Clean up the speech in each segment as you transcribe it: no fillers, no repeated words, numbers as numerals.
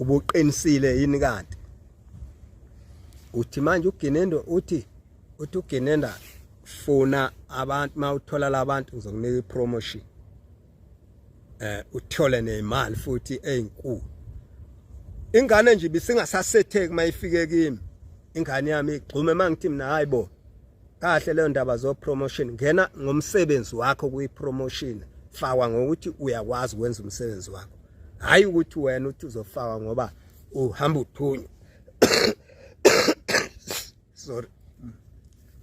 Ubuqinisile yini kanti? Uthi manje uGinendo uthi uGinenda funa abantu, mawuthola labantu ngizokunika ipromotion, uthole nemali futhi ezinkulu. Ingane nje bisingasasetheki mayifike kimi, ingane yami igxume mangithi mina hayibo kahle leyo ndaba zo promotion, ngena ngomsebenzi wakho kuyi promotion, fakwa ngokuthi uyakwazi ukwenza umsebenzi wakho, hayi ukuthi wena uthi uzofakwa ngoba uhamba uthunywa. Sorry,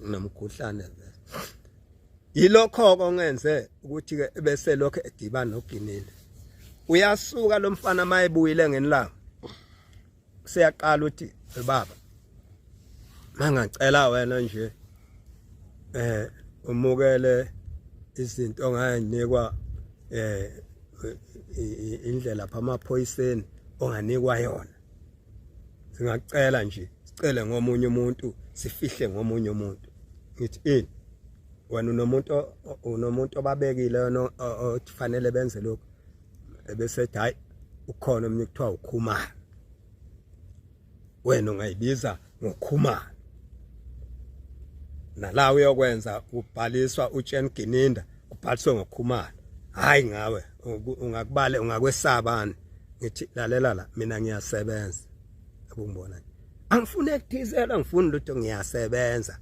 nginomkhuhlane. Yilokho kongenze ukuthi ke bese lokho edibana noGinini. Uyasuka lo mfana mayebuyile ngenilanga, seyaqala uthi baba mangacela wena nje umukele izinto ongayinikwa indlela pha amaphoyiseni onganikwa yona, singacela nje sicele ngomunye umuntu, sifihle ngomunye umuntu. Ngithi ini wena unomuntu obabekile ofanele benze lokho? Ebese ethi hayi ukhona omunye kuthiwa uKhumalo, wena ungayibiza ngoKhumalo, nala uyokwenza ubhaliswa uTsheni Gininda, kubhaliswe ngoKhumalo, hayi ngawe ungakubale ungakwesabani. Ngithi lalela la, mina ngiyasebenza, akungibona angifuni ekuthizela, ngifuni lutho, ngiyasebenza,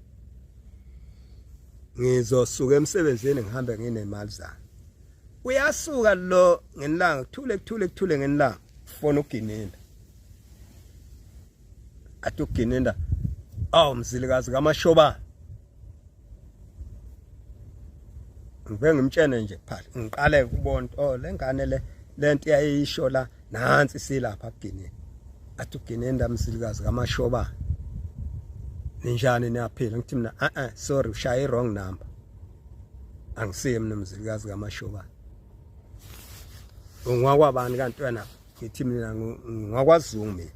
ngizosuka emsebenzini ngihambe nginemali zami. Uyasuka lo ngenilanga, kuthule kuthule kuthule, ngenilanga fona uGininda, athi uGininda awu mzilikazi kaMashoba, ngibe ngimtshene nje phela, ngiqale ukubona oh lengane le lento yayisho la, nansi silapha kuGininda. Athi uGininda mzilikazi kaMashoba ninjani, niyaphila? Ngithi mina sorry, ushaye wrong number, angisiye mina mzilikazi kaMashoba. Ungakwabani kanti wena? Ngithi mina ngingakwaZungu mina.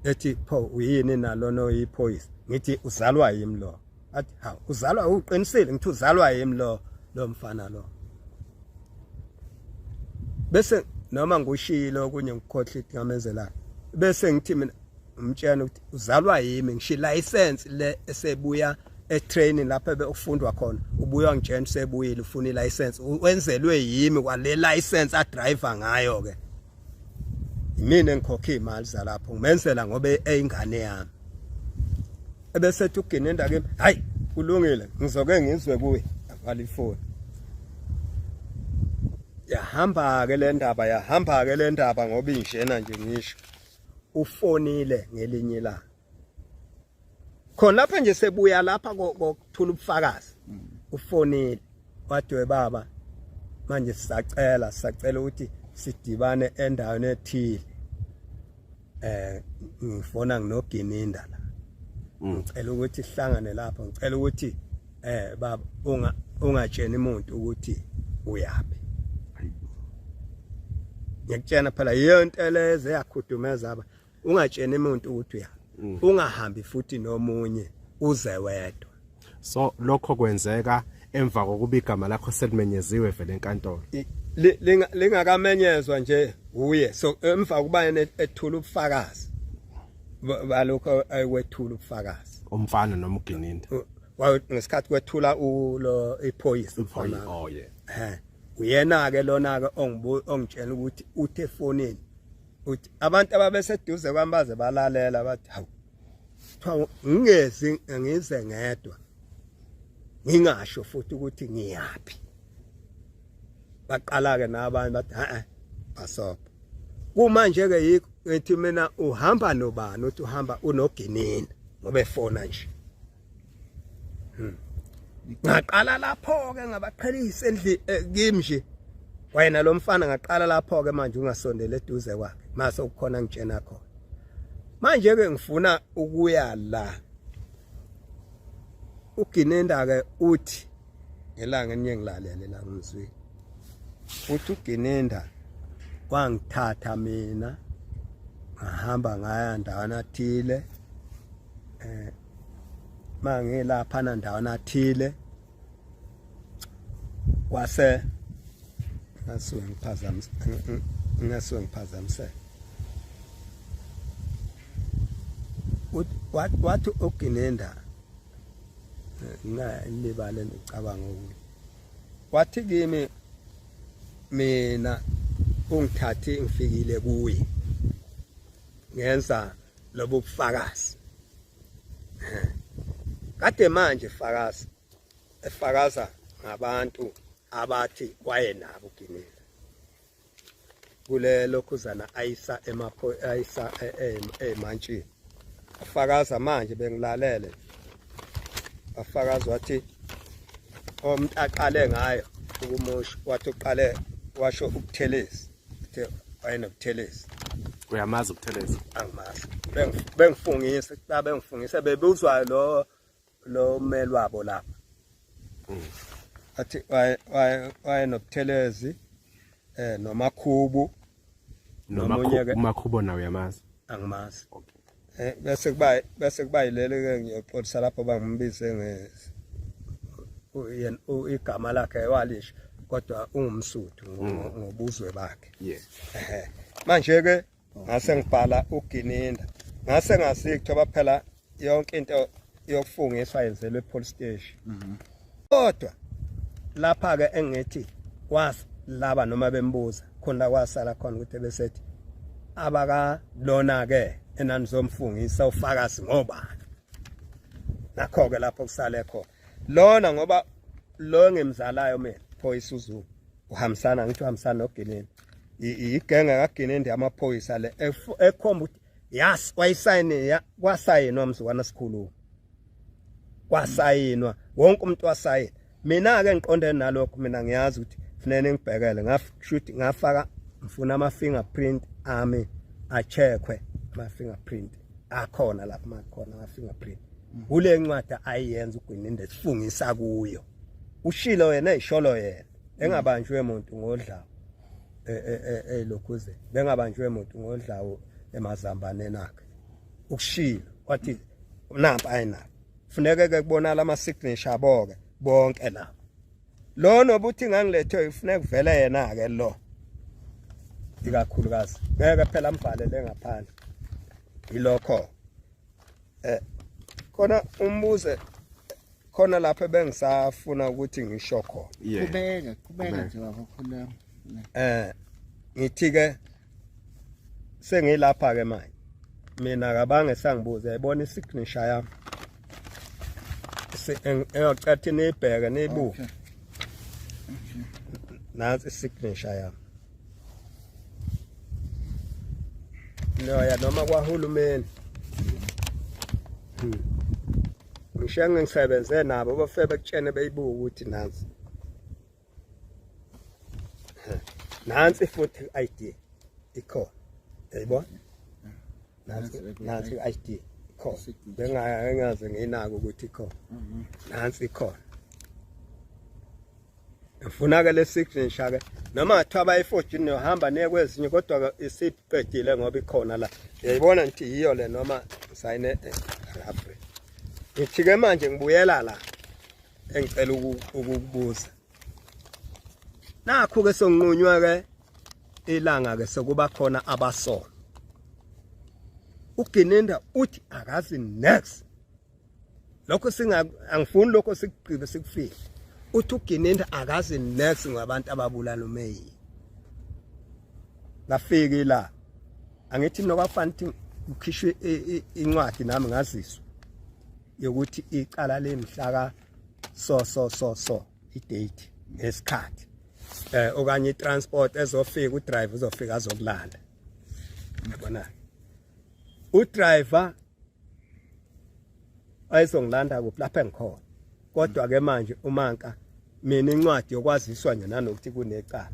Ethi pho uyini nalona oyiphoyisa? Ngithi uzalwa yimi lo. Athi hawu uzalwa, uqinisile? Ngithi uzalwa yimi lo mfana lo. Bese noma ngushilo okunye ngikhohle ukuthi ngamenzela, bese ngithi mina umtshela ukuthi uzalwa yimi, ngisho license le esebuya e-training lapho bekufundwa khona, ubuya ngitshena usebuyile ufuna i-license, wenzelwe yimi kwale license a driver ngayo ke, mina engikhokha imali zalapho, ngimenzela ngoba eyingane yami. Ebese ethi uGininda kimi hayi kulungile, ngizoke ngizwe kuye, avala ifoni. Yahamba ke le ndaba, yahamba ke le ndaba ngoba injena nje. Ngisho ufonile ngelinye ilanga khona lapha nje sebuya lapha kokuthula ubufakazi, ufonile wathi we baba manje sisacela ukuthi sidibane endaweni ethile, ngifona nginoGininda la, ngicela ukuthi sihlangane lapho, ngicela ukuthi baba ungatsheni umuntu ukuthi uyapi. Ngiyakutshena phela yonke leze yakhudumeza aba, ungatsheni umuntu ukuthi uyapi, ungahambi futhi nomunye, uze wedwa. So lokho kwenzeka emva kokuba igama lakho selimenyeziwe vele enkantolo? Lingakamenyezwa nje uye, so emva kuba yena ethula ubufakazi balokho ayikwethula ubufakazi. Umfana noma uGininda? Ngesikhathi kwethula ulo iphoyisa. Oh yeah. Uyena ke lona ke ongitshela ukuthi uthe efonini, uthi abantu ababeseduze kwami baze balalela bathi hawu kuthiwa ngingezi ngize ngedwa, ngingasho futhi ukuthi ngiyaphi. Baqala ke nabanye bathi ha basopha kumanje ke yikho ngithi mina uhamba nobani? Uthi uhamba unoGinini ngoba efona nje. Ngaqala lapho ke ngabaqhelisa endli kimi nje wena lo mfana, ngaqala lapho ke manje ungasondela eduze kwakhe mase ukukhona ngitshena khona. Manje ke ngifuna ukuya la uGininda ke uthi ngelanga elinye ngilalele la ngizwile uthi uGininda wangithatha mina ngahamba ngaya ndawana thile, mangilapha na ndawana thile kwase ngasuke ngiphazamiseka. Wathi uGininda ngingalibale ngicabanga ukuthi wathi kimi mina ungithathe ngifikile kuye ngenza lobu bufakazi kade manje fakaza efakaza ngabantu abathi wayenabo uGininda kule lokhuzana ayisa emapho ayisa emantshini afakaza manje bengilalele afakaza wathi omuntu aqale ngayo ukumusho wathi uqale washo uButhelezi, uthe wayenobuthelezi. Uyamazi uButhelezi? Angimazi, bengifungisa cha, bengifungisa bebuzwa lo mmeli wabo lapha. Athi wayenobuthelezi noMakhubu. Nomunye-ke. UMakhubo nawe uyamazi? Angimazi. Okay. Bese kuba yileli ke, ngiyoxolisa lapho bangimbize nge yena igama lakhe walisho, kodwa ungumSuthu ngobuzwe bakhe. Ehe, manje ke ngase ngibhala uGininda, ngase ngasikuthoba phela yonke into yokufungiswa yenzelwe epolice station, kodwa lapha ke engithi was laba noma bembuza khona kwasala khona ukuthi besethi abaka lona ke enanizomfungisa ufakazi ngobani. Nakho ke lapho kusale khona lona, ngoba lo ngimzalayo mina phoyisa uZulu uhambisana, ngithi uhambisana noGininda, igenge kaGininda yamaphoyisa le ekhomba ukuthi yas wayisayini, kwasayinwa mzukwana sikhuluma, kwasayinwa wonke umuntu wasayina. Mina ke ngiqonde nalokho, mina ngiyazi ukuthi kufanele ngibhekele ngashuthi ngafaka ngifuna ama fingerprint ami acheckwe, ama fingerprint akhona lapha, makhona ama fingerprint kule ncwadi ayiyenza uGwininda esifungisa kuyo. Ushilo yena, eyisholo yena, engabanjwe umuntu ngodlawo elokhuze, bengabanjwe umuntu ngodlawo emazambaneni akhe. Ukushilo wathi nampa ayinabo, funeke ke kubonala ama signature abo ke bonke labo. Lo nobuthi ngangilethwe kufuneka kuvele yena ke lo ikakhulukazi, ngeke phela amvalele ngaphandle. Ilokho khona umbuze khona lapho bengisafuna ukuthi ngisho khona. Qhubeka, qhubeka nje baba, khuluma. Ngithi ke sengilapha ke manje, mina kabange sangibuza, yayibona isignature yami, engiyocela niyibheke niyibuke. Nansi isignature yami noya noma kwahulumeni. Ngisho ngisebenze nabo bafike bekutshene beyibuka ukuthi nansi nansi futhi i-ID ikhona, yayibona nansi nansi i-ID ikhona, bengaze nginaka ukuthi ikhona, nansi ikhona. Ngifuna ke le signature ke, noma ngathiwa bayi-forge niyohamba niye kwezinye, kodwa ke isiqedile ngoba ikhona la, uyayibona ngithi yiyo le noma sayine referee. Ngithi ke manje ngibuyela la engicela ukukubuza. Nakho ke sonqunywa ke ilanga ke sokuba khona abasolwa. uGininda uthi akazi next lokho, singa angifuni lokho sikugqibe sikufihle. Uthi uGininda akazi next ngabantu ababulala uMeyi. Ngafiki la angithi nokwafana ukuthi kukhishwe incwadi nami ngaziswa yokuthi icala lemhlaka so so so so idate ngesikhathi okanye itransport ezofika, udriver uzofika azokulanda, yabona udriver ayizongilanda kuphi lapha engikhona. Kodwa ke manje umanka mina incwadi yokwaziswa nje nanokuthi kunecala,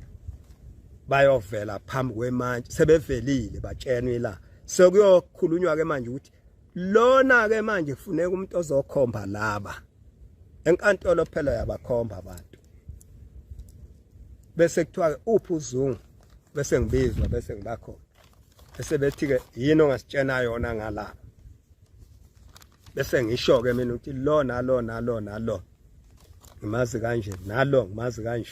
bayovela phambi kwemantshi, sebevelile batshenwe la, sekuyokhulunywa ke manje ukuthi lona ke manje kufuneka umuntu ozokhomba laba enkantolo, phela yabakhomba abantu. Bese kuthiwa uphi uZungu, bese ngibizwa, bese ngibakhona, bese bethi ke yini ongasitshena yona ngalaba, bese ngisho ke mina ukuthi lo nalo nalo nalo ngimazi kanje, nalo ngimazi kanje.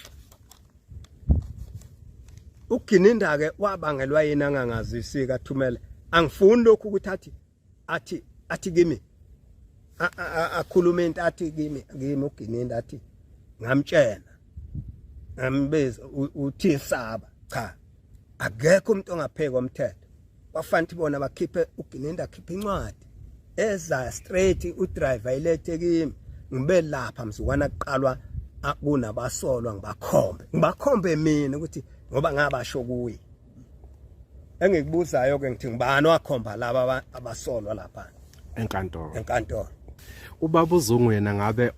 uGininda ke wabangelwa yini angangazisi kathumele? Angifuni lokhu ukuthi athi Athi kimi akhuluma into athi kimi uGininda athi ngamtshela ngambiza uthi saba cha akekho umuntu ongapheki komthetho. Kwafanele bona bakhiphe uGininda akhiphe incwadi eza straight udriver ilethe kimi ngibe lapha mzukwana kuqalwa kunabasolwa ngibakhombe mina ukuthi ngoba ngabasho kuye. Engikubuzayo ke ngithi ngibani wakhomba laba abasolwa lapha enkantolo. Ubaba uZungu yena ngabe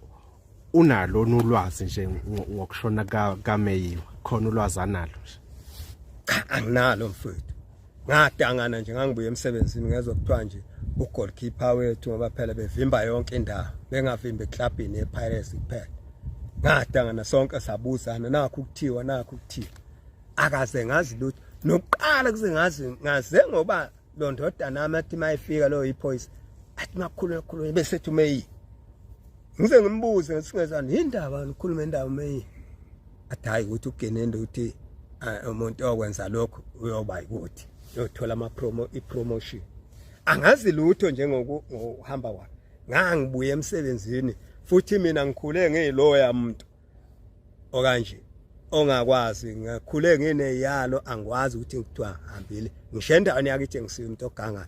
unalo ulwazi nje ngokushona kaMeyiwa, khona ulwazi analo nje? Cha, anginalo mfowethu. Ngadangana nje ngangibuye emsebenzini ngezwe kuthiwa nje ugoalkeeper wethu ngoba phela bevimba yonke indawo, bengavimbi eklabhini yePirates kuphela. Ngadangana sonke sabuzana nakho ukuthiwa akaze ngazi lutho. Nokuqala kuze ngaze ngoba lo ndodana nami athi mayifika lo iphoyisa athi makhulu bese ethi uMeyi. Ngize ngimbuze ngisingezana indaba nikhuluma indaba uMeyi. Athi hayi ukuthi uGininda uthi umuntu okwenza lokho uyoba ukuthi uyothola ama promo ipromotion. Angazi lutho njengokuhamba kwakhe. Ngangibuye emsebenzini futhi mina ngikhule ngiyiloya umuntu okanje ongakwazi, ngikhule ngineyalo angikwazi ukuthi ngithiwa hambile ngisho endaweni yakithi ngisiyo umuntu ogangayo.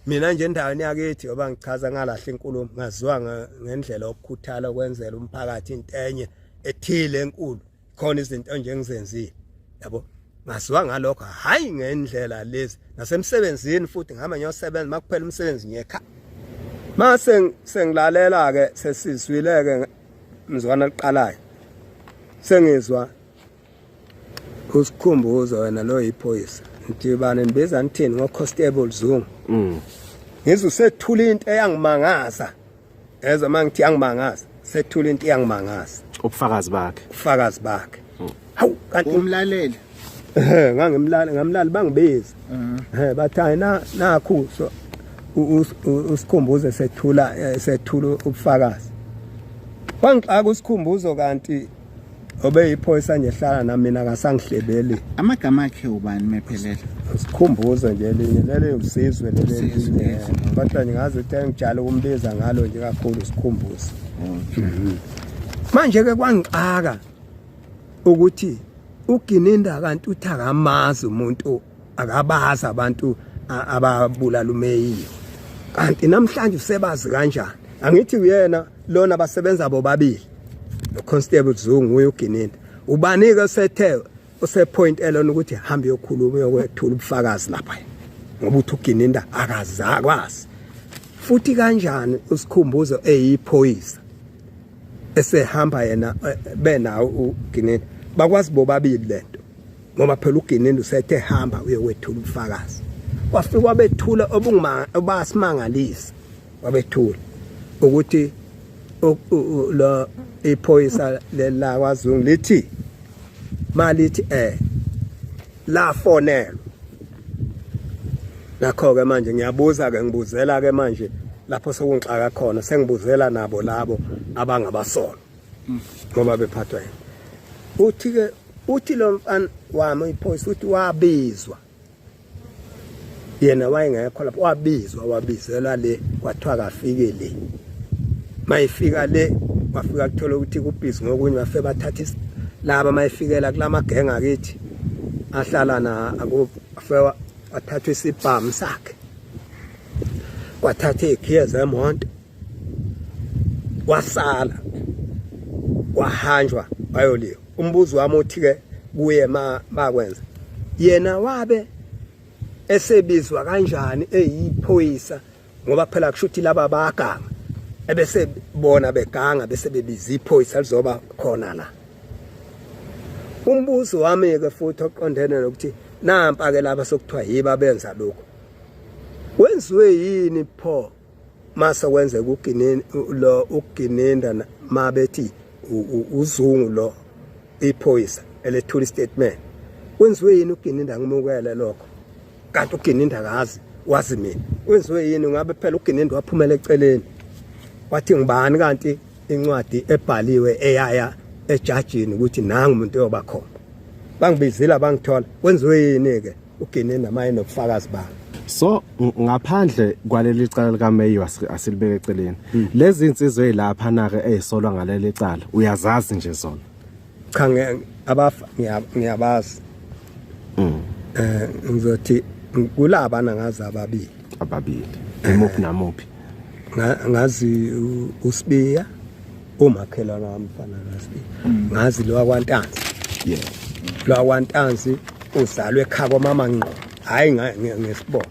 Mina nje endaweni yakithi ngoba ngichaza ngalahla inkulumo ngaziwa ngendlela okukhuthala ukwenzela umphakathi into enye ethile enkulu, khona izinto nje engizenzile yabo, ngaziwa ngalokho hayi ngendlela lezi. Nasemsebenzini futhi ngihamba ngiyosebenza makuphela umsebenzi ngiyekha. Mase sengilalela ke sesizwile ke mzwana liqalayo sengizwa usikhumbuzo wena lo yiphoyisa ngithi bani nibiza nithini ngo Constable Zungu. Ngizwe sethula into eyangimangaza, ezwa mangithi yangimangaza, sethula into eyangimangaza. Ubufakazi bakhe. Hawu kanti umlaleli ngangimlala ngamlala bangibiza bathi hayi nakhu so usikhumbuzo sethula ubufakazi. Kwangixaka usikhumbuzo kanti obeyiphoyisa nje hlala nami mina akasangihlebeli. Amagama akhe ubani mephelele? Usikhumbuzo nje linye lele usizwe lele kodwa ngingazi ukuthi engijalo ukumbiza ngalo nje kakhulu usikhumbuzo. Manje ke kwangixaka ukuthi uGininda kanti uthi akamazi umuntu, akabazi abantu ababulala uMeyiwa, kanti namhlanje usebazi kanjani? Angithi uyena lona basebenza bobabili no Constable Zungu uye uGininda. Ubani ke sethe usepoint elona ukuthi hamba yokhuluma uyokwethula ubufakazi lapha ngoba uthi uGininda akazakwazi. Futhi kanjani usikhumbuzo eyiphoyisa esehamba yena benawo uGininda bakwazi bobabili lento ngoba phela uGininda usethe hamba uyokwethula ubufakazi. Kwafika wabethula obasimangalisa wabethula ukuthi lo iphoyisa lela kwaZungu lithi malithi lafonelwa. Nakho ke manje ngiyabuza ke ngibuzela ke manje lapho sokungixaka khona sengibuzela nabo labo abangabasolwa ngoba bephathwa yini. Uthi ke uthi lo mfana wami iphoyisa uthi wabizwa yena wayengekho lapho, wabizwa wabizelwa le kwathiwa kafike le. Mayifika le wafika kuthola ukuthi kubhizi ngokunye, bafe bathatha laba mayifikela kulamagenga akithi ahlala na akufe wathathwa isibhamu sakhe, kwathatha izikhiye zemonto, wasala wahanjwa wayoliwa. Umbuzo wami uthi ke kuye makwenza yena wabe esebizwa kanjani eyiphoyisa ngoba phela kusho ukuthi laba baganga ebese bona beganga bese bebiza iphoyisa lizoba khona la. Umbuzo wami ke futhi oqondene nokuthi nampa ke laba sokuthiwa yiba benza lokho, wenziwe yini pho mase kwenzeka uGininda lo uGininda mabethi uZungu lo iphoyisa elethula statement, wenziwe yini uGininda ngimukele lokho kanti uGininda akazi wazi mina wenziwe yini? Ngabe phela uGininda waphumela eceleni wathi ngibani kanti incwadi ebhaliwe eyaya ejajini ukuthi nangu umuntu oyoba khona, bangibizila bangithola, wenziwe yini ke uGininda maye nobufakazi bakhe? So ngaphandle kwaleli cala likaMeyiwa asilibeke eceleni. Lezi insizwe ezilapha na ke ezisolwa ngaleli cala uyazazi nje zona? Cha, abafa ngiyabazi. Ngizothi kulaba nangazi ababili. Ababili. Imuphi namuphi? Ngazi uSibiya umakhelwane wami mfana kaSibiya. Ngazi lo wakwaNtanzi. Yeah. Lo wakwaNtanzi uzalwe ekhaya kwamama ngqo. Hayi ngesibongo.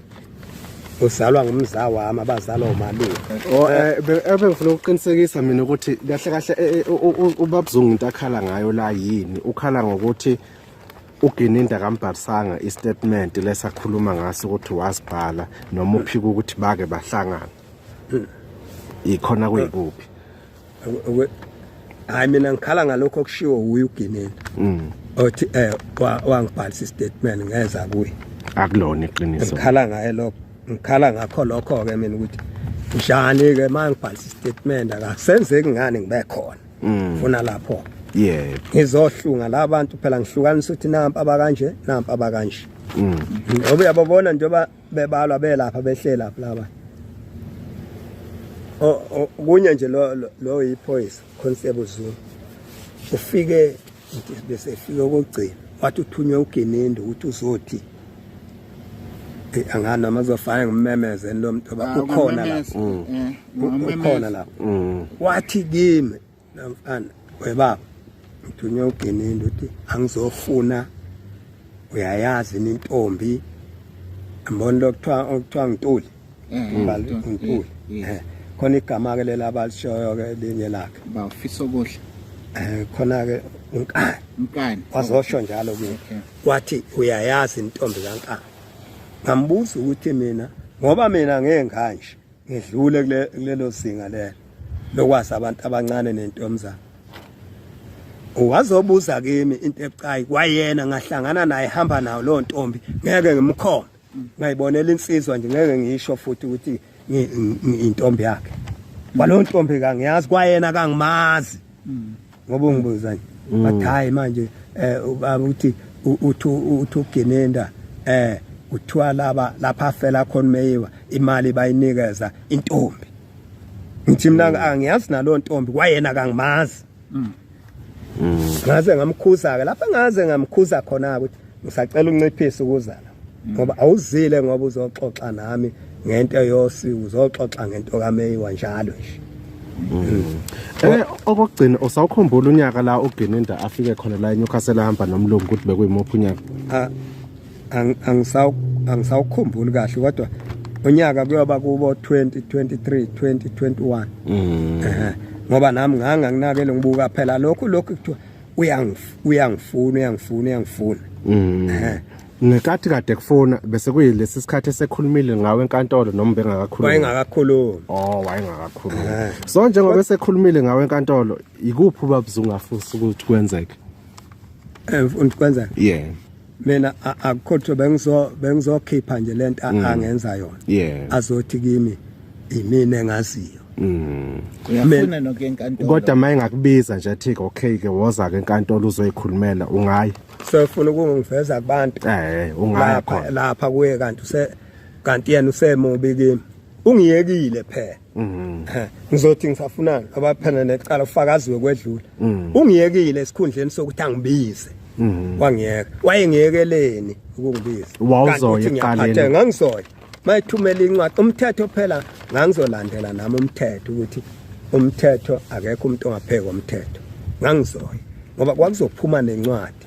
Uzalwa ngumza wami abazalwa umalume. Oh ebengifuna ukuqinisekisa mina ukuthi kahle kahle uBabzungu into akhala ngayo la yini? Ukhala ngokuthi uGininda kambhalisanga istatement lesakhuluma ngaso ukuthi wasibhala noma uphika ukuthi bake bahlangana. Ikhona kuyikuphi? Hayi mina ngikhala ngalokho okushiwo uye uGininda. Othi wangibhalisa istatement ngeza kuye. Akulona iqiniso. Ngikhala ngaye lokho. Ngikhala ngakho lokho ke mina ukuthi njani ke mangibhalisa istatement akasenzeki ngani ngibe khona. Funa lapho. Yebo. Ngizohlunga labantu phela ngihlukanisa ukuthi nampa abakanje nampa abakanje. Ngoba uyababona njengoba bebalwa belapha behlela lapha. Kunye nje lo yiphoyisa Constable Zulu. Ufike bese efika kokugcina wathi uthunywe uGininda ukuthi uzothi angani noma azofana ngimemeze lo muntu ukhona lapho. Ukhona lapho. Wathi kimi namfana webaba ngithunywe uGininda uthi angizofuna uyayazi intombi ambona lokuthiwa okuthiwa ngintuli. Ngintuli. Khona igama ke lela abalishoyo ke linye lakhe. Bafisa ukudla. Khona ke uNkani. Unkani. Wazosho njalo kimi. Wathi uyayazi intombi kaNkani. Ngambuza ukuthi mina ngoba mina ngeke nganje ngidlule kulelo zinga lelo lokwazi abantu abancane nentombi zabo. Wazobuza kimi into ebucayi kwayena ngahlangana naye hamba nayo lo ntombi ngeke ngimkhombe. Ngayibonela insizwa nje ngeke ngisho futhi ukuthi intombi yakhe. Kwalo ntombi kangiyazi kwayena kangimazi. Ngoba ungibuza nje. Bathi hayi manje ubaba uthi uthi uGininda uthiwa laba lapha afela khona Meyiwa imali bayinikeza intombi. Ngithi mina angiyazi nalo ntombi kwayena kangimazi. Ngaze ngamkhuza ke lapha ngaze ngamkhuza khona ukuthi ngisacela unciphise ukuzala ngoba awuzile ngoba uzoxoxa nami ngento yosiko uzoxoxa ngento kaMeyiwa njalo nje. Okugcina usawukhumbula unyaka la uGininda afike khona la eNewcastle ehamba nomlungu ukuthi bekuyimuphi unyaka? Angisawukhumbuli kahle kodwa unyaka kuyoba kubo 2023 2021. Ngoba nami nganginakele ngibuka phela lokhu kuthiwa uyangifuna. Ngenkathi kade kufuna bese kuyilesi sikhathi esekhulumile ngawe enkantolo noma bengakakhulumi? Wayengakakhulumi. Oh, wayengakakhulumi. So njengoba esekhulumile ngawe enkantolo, ikuphi uBabzungu afisa ukuthi kwenzeke? Kwenzeke? Yeah. Mina akukho bengizokhipha nje lento angenza yona. Azothi kimi imina engaziyo. Uyafuna nokuya enkantolo. Kodwa mayengakubiza nje athi okay ke woza ke enkantolo uzoyikhulumela ungayi. Sefuna ukungiveza kubantu. Ungaya khona. Lapha kuye kanti kanti yena usemubi kimi. Ungiyekile phela. Ngizothi ngisafunana abaphana necala ufakaziwe kwedlula. Ungiyekile esikhundleni sokuthi angibize. Wangiyeka. Wayengiyekeleni ukungibiza. Wawuzoya ekuqaleni. Ngangizoya. Mayithumela incwadi umthetho phela ngangizolandela nami umthetho ukuthi umthetho akekho umuntu ongapheki komthetho. Ngangizoya ngoba kwakuzophuma nencwadi.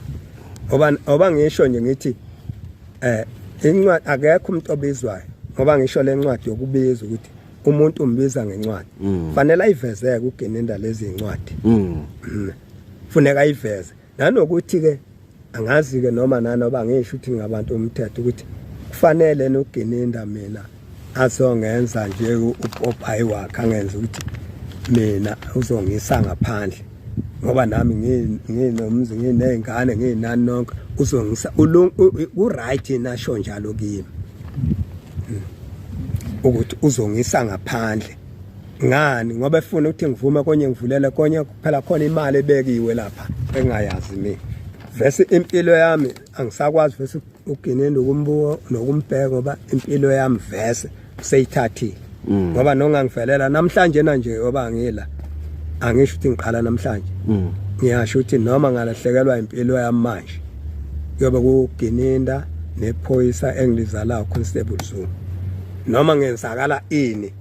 Ngoba ngisho nje ngithi incwadi akekho umuntu obizwayo ngoba ngisho lencwadi yokubiza ukuthi umuntu umbiza ngencwadi. Fanele ayivezeke uGininda lezi incwadi. Funeka ayiveze. Nanokuthi ke angazi ke noma nanoba ngisho ukuthi ngabantu umthetho ukuthi kufanele noGininda mina azongenza nje uPopeye wakhe angenza ukuthi mina uzongisa ngaphandle ngoba nami nginomzi nginezingane nginani nonke uzongisa ku right nasho njalo kimi ukuthi uzongisa ngaphandle ngani ngoba efuna ukuthi ngivume konye ngivulele konye phela khona imali ebekiwe lapha engayazi mina. Vese impilo yami angisakwazi vese uGininda ukumbuka nokumbheka, ngoba impilo yami vese seyithathile. Ngoba nongangivelela namhlanje na nje oba ngila, angisho ukuthi ngiqala namhlanje. Ngiyasho ukuthi noma ngalahlekelwa impilo yami manje, kuyobe kuGininda nephoyisa engilizalayo, Constable Zungu. Noma ngenzakala ini,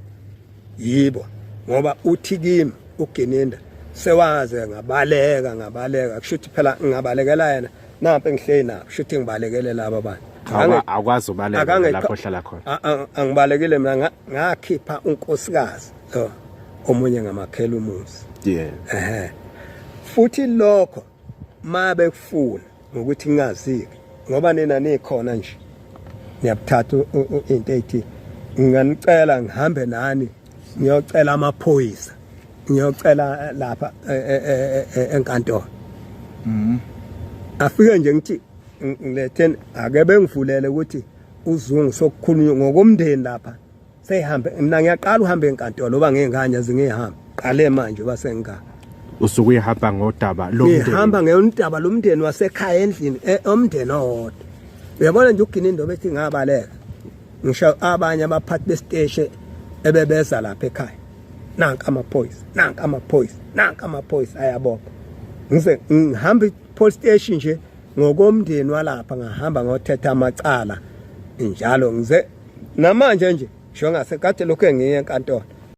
yibo, ngoba uthi kimi uGininda sewaze ngabaleka, ngabaleka, kusho ukuthi phela ngingabalekela yena nampe ngihleli nabo, kusho ukuthi ngibalekele laba bantu. Akwazi ubaleka lapho ohlala khona. Angibalekile mina, ngakhipha unkosikazi lo omunye ngamakhela umuzi. Ehhe, futhi lokho mabe kufuna ngokuthi ngingaziki, ngoba nina nikhona nje, ngiyabuthatha into ethi nginganicela ngihambe nani ngiyocela amaphoyisa, ngiyocela lapha enkantolo. Afike nje ngithi ngiletheni, ake bengivulele ukuthi uZungu sokukhulunywa ngokomndeni lapha, seyihambe. Mina ngiyaqala uhambe enkantolo oba ngengane zingihambe qale manje oba sengika Usuke uyihamba ngodaba lomndeni. Ngihamba ngeundaba lomndeni wasekhaya endlini, omndeni owodwa. Uyabona nje uGininda bethi ngabaleka, ngisho abanye abaphathi besiteshi ebebeza lapha ekhaya, nanka amaphoyisa, nanka amaphoyisa, nanka amaphoyisa ayabopha. Ngize ngihamba i-police station nje ngokomndeni walapha, ngahamba ngothetha amacala njalo, ngize namanje nje ngisho ngasekade lokho engiye enkantolo.